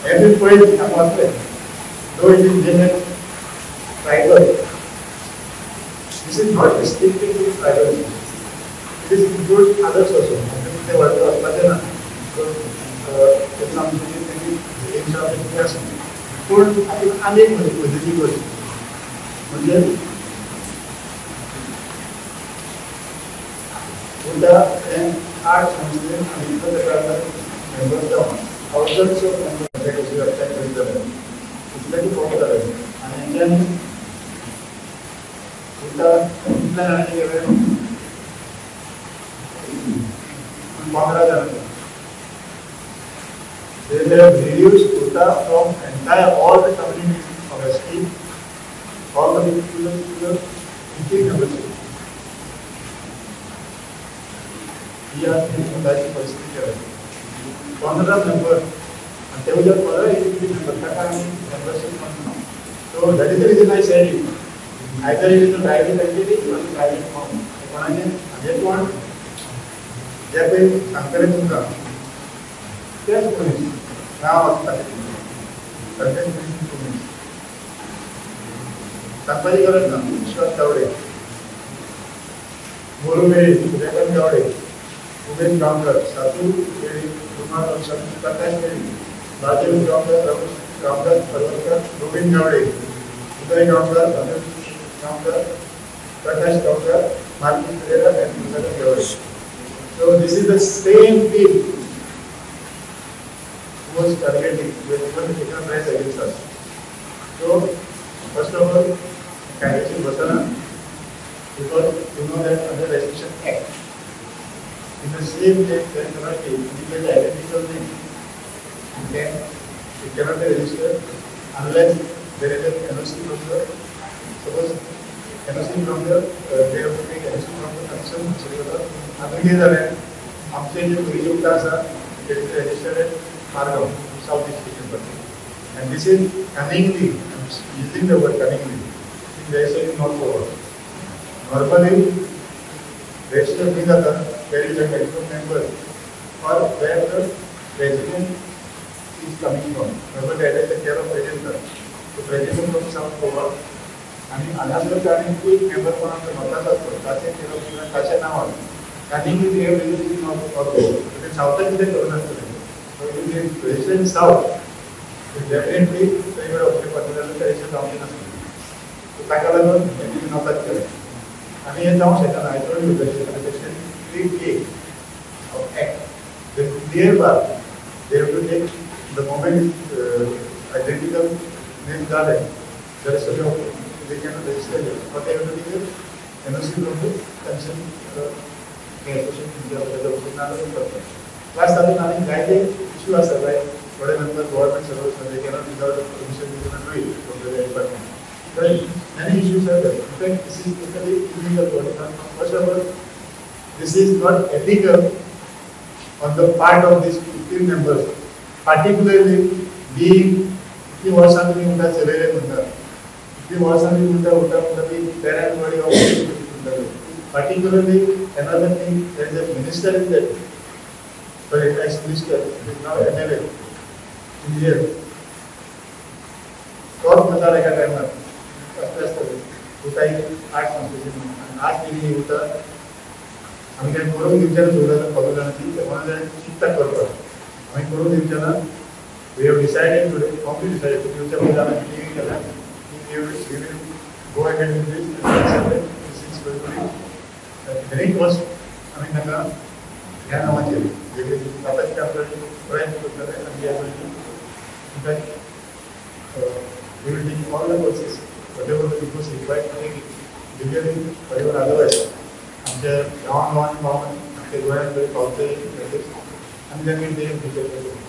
Every point वाचले, though it is named tribal, this is not restricted to tribal. It is include others also. ते व्हडले वचपाचें ना, तेन्ना आमची तेंची आसा. पूण हातूंत आनी एक मजेची गोश्ट म्हणजे उटा हें आर्ट संस्थेन आनी इतलो तेका मेंबर्स जावन थावजंड्स ऑफ मेंबर्स कशी वेबसायट करीत जाल्यार इतले फॉलो जाले आनी हेंच्यांनी उटा कितल्या जाणांनी केलें, 15 जाणांनी. They have reduced quota from entire all the communities of ST, all the people to the 15 membership. ही आज स्वताची परिस्थिती आहे. 15 मेंबर आणि ते जर 15 मेंबर ताका आमी मेंबरशीप म्हणना. So that is the reason I said it. Either it is a private entity or private firm. कोणाचे हाजें कोण जे पळय सांगतले तुमकां तेच मनीस नांव आसता सगळे मनीस सांगपाची गरज ना. विश्वास गावडे, मोरू वेळी, सुर्यकांत गावडे, उमेश गांवकर, सातू वेळी, कुमार प्रकाश वेळी, राजीव गांवकर, रमेश रामदास परवरकर, गोविंद गावडे, उदय Gaonkar, Ramesh Gaonkar, Prakash Gaonkar, Martin Pereira and Musagar Gawde. So this is the same team who was targeting, who has even taken prize against us. So first of all, कायदेशीर बसना, because you know that under Registration Act, in the same name there cannot be legally identical name. Okay, it cannot be registered unless there is an NOC from the, suppose NOC from the, they have to take NOC from the concerned. आतां कितें जालें, आमचे जे पयलीं उटा आसा it is registered at Margao, South East Station. And this is cunningly, I am using the word cunningly, it is registered in North Goa. Normally register खंय जाता, where is the maximum member or where the resident is coming from. Normally that is the care of president. So president from South Goa आनी हांगासर आनी एक member कोण आमचो नॉर्थाचो आसलो ताचें केअर ऑफ ताचें नांव आसलें. Cunningly they have registered in North Goa. ते सावथाक कितें करूं नासतलें. So if they register in South, definitely थंय कडेन ओके पावतले जाल्यार ते रजिस्टर जावचें नासलें. सो ताका लागून हें नॉर्थाक केलें आनी हें जावंक शकना. I told you section 3A of Act, the clear bar, they have to take the moment identical name जालें जाल्यार सगळें they cannot register it. What they have to do is NOC from the concerned association. Plus तातूंत आनी जायते issue आसा, लायक थोडे member government service they cannot without permission they cannot do it from the department. But many issues are there. In fact, this is totally illegal. First of all, this is not ethical on the part of these 15 members, particularly being इतली वर्सां तुमी उटा चलयले म्हणटा, इतली वर्सां तुमी उटा उटा म्हणटा ती parent body of particularly another thing, there is a minister in that, sorry, ex-minister, is now MLA in jail. तोच म्हणटालो एका टायमार कसलें आसतलें उटा एक आर्ट संस्थेची म्हणून आनी आज केली ही उटा आमी कांय करूंक दिवचें ना. सोडला खबर जाणा ती कोणा जाणां चिंता करपाक आमी करूंक दिवचें ना. We have decided today, firmly decided, दिवच्या पयलीं आमी मिटींग केल्या की we will go ahead with this and this is going to be at any cost. आमी ताका ह्या नांवाचेर वेगळे आतांचे आपल्याला प्रयत्न करतले आनी ह्या in fact we will take all the process, whatever the request required to take it legally, whatever otherwise. आमच्या गांवां गांवांनी पावून आमच्या गोंयांत जरी पावतले आनी then we'll take it.